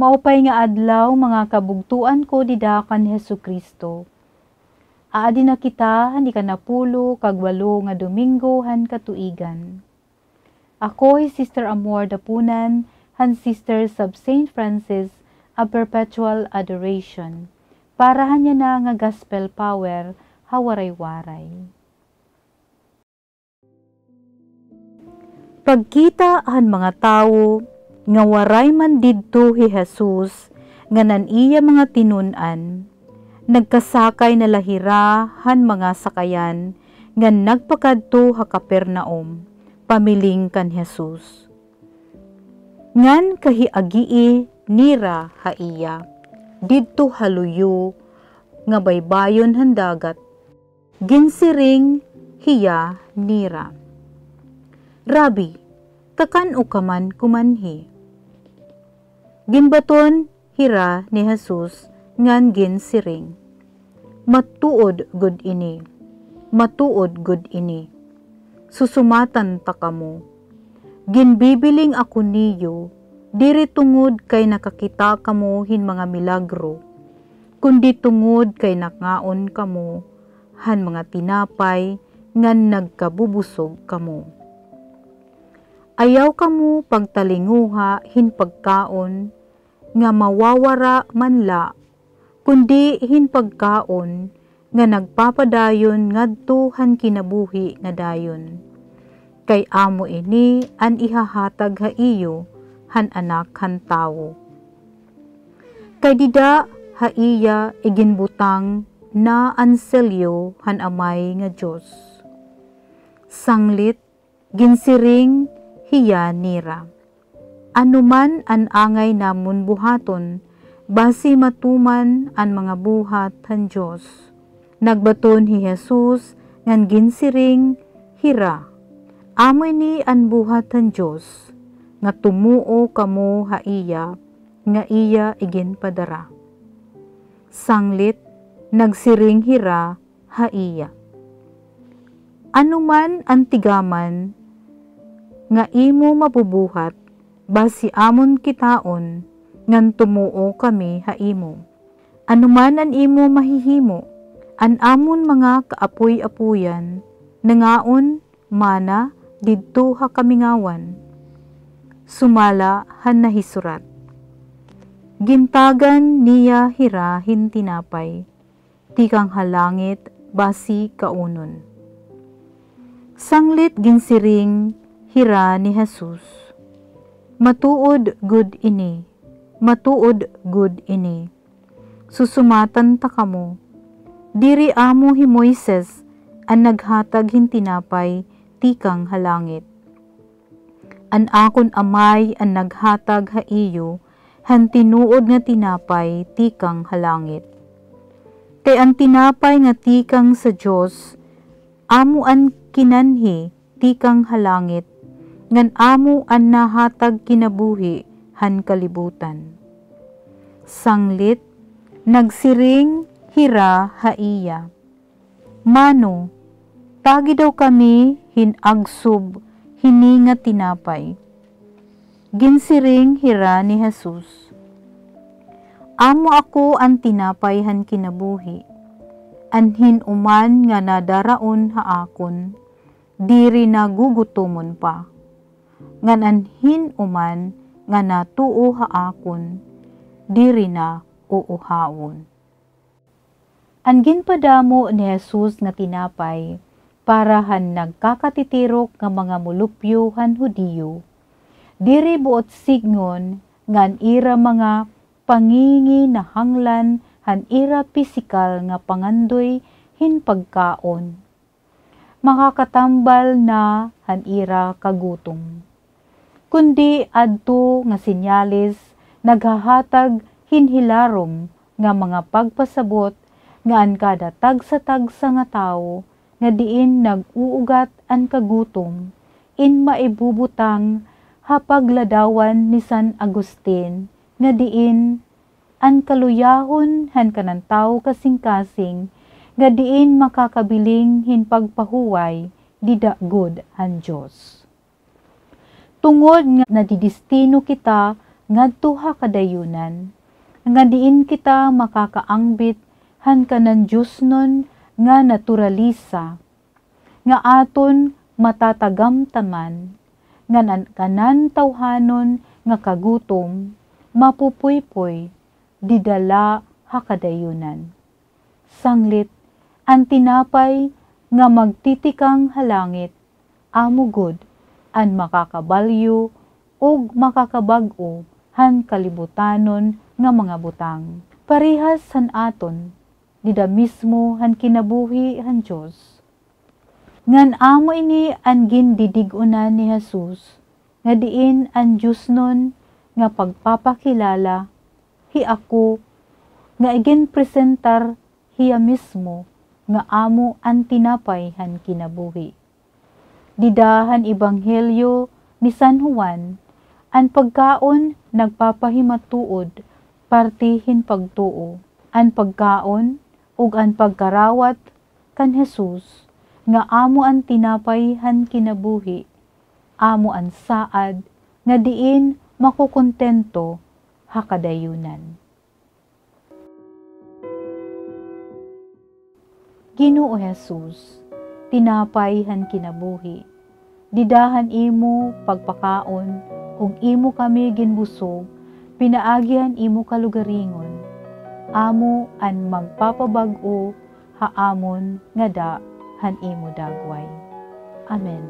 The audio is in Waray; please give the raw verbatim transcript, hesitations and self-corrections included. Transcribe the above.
Maupay nga adlaw, mga kabugtoan ko dida kan Jesu-Cristo. Aadi na kita han ikanapulo kag walo nga Domingo han katuigan. Ako hi Sister Amor Dapunan, han Sisters of Saint Francis of Perpetual Adoration, para han yana nga Gospel Power ha Waray-Waray. Pagkita han mga tawo nga waray man didto hi Jesus ngan an iya mga tinun-an, nagkasakay na la hira han mga sakayan ngan nagpakadto ha Capernaum, pamiling kan Jesus. Ngan kahiagii nira ha iya, didto ha luyo nga baybayon han dagat, ginsiring hiya nira, "Rabbi, kakan-o ka man kumanhi?" Ginbaton hira ni Jesus ngan ginsiring, "Matuod gud ini, matuod gud ini. Susumatan ta kamo. Ginbibiling ako niyo, diri tungod kay nakakita kamo hin mga milagro, kundi tungod kay nangaon kamo han mga tinapay ngan nagkabubusog kamo. Ayaw kamo pagtalinguha hin pagkaon nga mawawara man la, kundi hin pagkaon nga nagpapadayon ngadto han kinabuhi nga dayon. Kay amo ini an ihahatag ha iyo han Anak han Tawo. Kay dida ha iya iginbutang na an selyo han Amay nga Dios." Sanglit, ginsiring hiya nira, "Ano man an angay namon buhaton, basi matuman an mga buhat han Dios?" Nagbaton hi Jesus ngan ginsiring hira, "Amo ini an buhat han Dios, nga tumuo kamo ha iya nga iya iginpadara." Sanglit, nagsiring hira ha iya, "Ano man an tigaman nga imo mabubuhat, basi amon kitaon ngan tumuo kami ha imo. Ano man an imo mahihimo, an amon mga kaapoy-apoyan nangaon mana didto ha kamingawan, sumala han nahisurat, 'Gintagan niya hira hin tinapay tikang ha langit basi kaunon.'" Sanglit ginsiring hira ni Jesus, "Matuod gud ini, matuod gud ini. Susumatan ta kamo, diri amo hi Moises an naghatag hin tinapay tikang ha langit. An akon Amay an naghatag ha iyo han tinuod nga tinapay tikang ha langit. Kay an tinapay nga tikang sa Dios amo an kinanhi tikang ha langit, ngan amo an nahatag kinabuhi han kalibutan." Sanglit, nagsiring hira ha iya, "Mano, tagi daw kami hin agsob hini nga tinapay." Ginsiring hira ni Jesus, "Amo ako an tinapay han kinabuhi. An hin-o man nga nadaraon ha akon, diri na gugutomon pa. Ngan an hin-o man nga natuo ha akon, diri na uuhawon." An ginpadamo ni Jesus nga tinapay para han nagkakatitirok nga mga mulupyo han Judio, diri buot sidngon nga an ira mga panginginahanglan han ira pisikal nga pangandoy hin pagkaon makakatambal na han ira kagutom, kundi adto nga senyales naghahatag hin hilarom nga mga pagpasabot nga an kada tagsa-tagsa nga tawo nga diin nag-uugat an kagutom in maibubutang ha pagladawan ni San Agustin nga diin an kaluyahon han kanan tawo kasingkasing nga diin makakabiling hin pagpahuway dida gud han Dios. Tungod nga nadidestino kita ngadto ha kadayunan, nga diin kita makakaangbit han kanan diosnon nga naturalisa, nga aton matatagamtaman, ngan an kanan tawhanon nga kagutom mapupuypoy dida la ha kadayunan. Sanglit, an tinapay nga magtitikang ha langit, amo gud an makakabalyo ug makakabag-o han kalibutanon nga mga butang. Parehas han aton, dida mismo han kinabuhi han Dios. Ngan amo ini an gindidig-unan ni Jesus, nga diin an diosnon nga pagpapakilala, hi ako, nga iginpresentar hiya mismo nga amo an tinapay han kinabuhi. Dida han Ebanghelyo ni San Juan, an pagkaon nagpapahimatuod parte hin pagtuo. An pagkaon ug an pagkarawat kan Jesus nga amo an tinapay han kinabuhi, amo an saad nga diin makukontento ha kadayunan. Ginoo Jesus, tinapay han kinabuhi, dida han imo pagpakaon ug imo kami ginbusog pinaagi han imo kalugaringon, amo an magpapabag-o ha amon ngada han imo dagway. Amen.